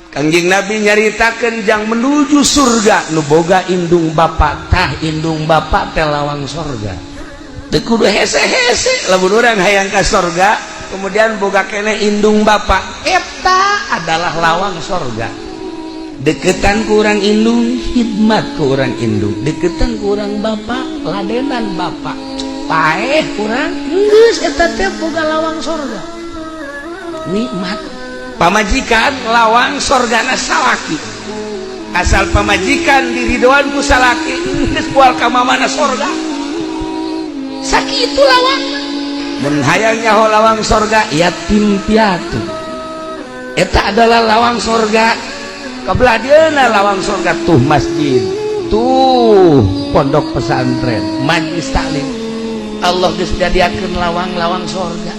Kangjeng Nabi nyaritakeun jang menuju surga nu boga indung bapak. Tah, indung bapak teh lawang sorga. Teu kudu hese-hese lamun urang hayang ka sorga, kemudian boga keneh indung bapak, eta adalah lawang sorga. Deketan ku urang indung, khidmat ku urang indung. Deketan ku urang bapak, ladenan bapak, paeh kurang, geus eta teh boga lawang sorga, nikmat. Pamajikan lawang sorgana salaki. Asal pamajikan diridoan ku salaki, geus moal ka mana, sorga. Sakitu lawang. Mun hayang nyaho lawang sorga, yatim piatu eta adalah lawang sorga. Kabelah dieuna lawang sorga tuh masjid, tuh pondok pesantren, majlis taklim. Allah geus jadiakeun lawang-lawang sorga.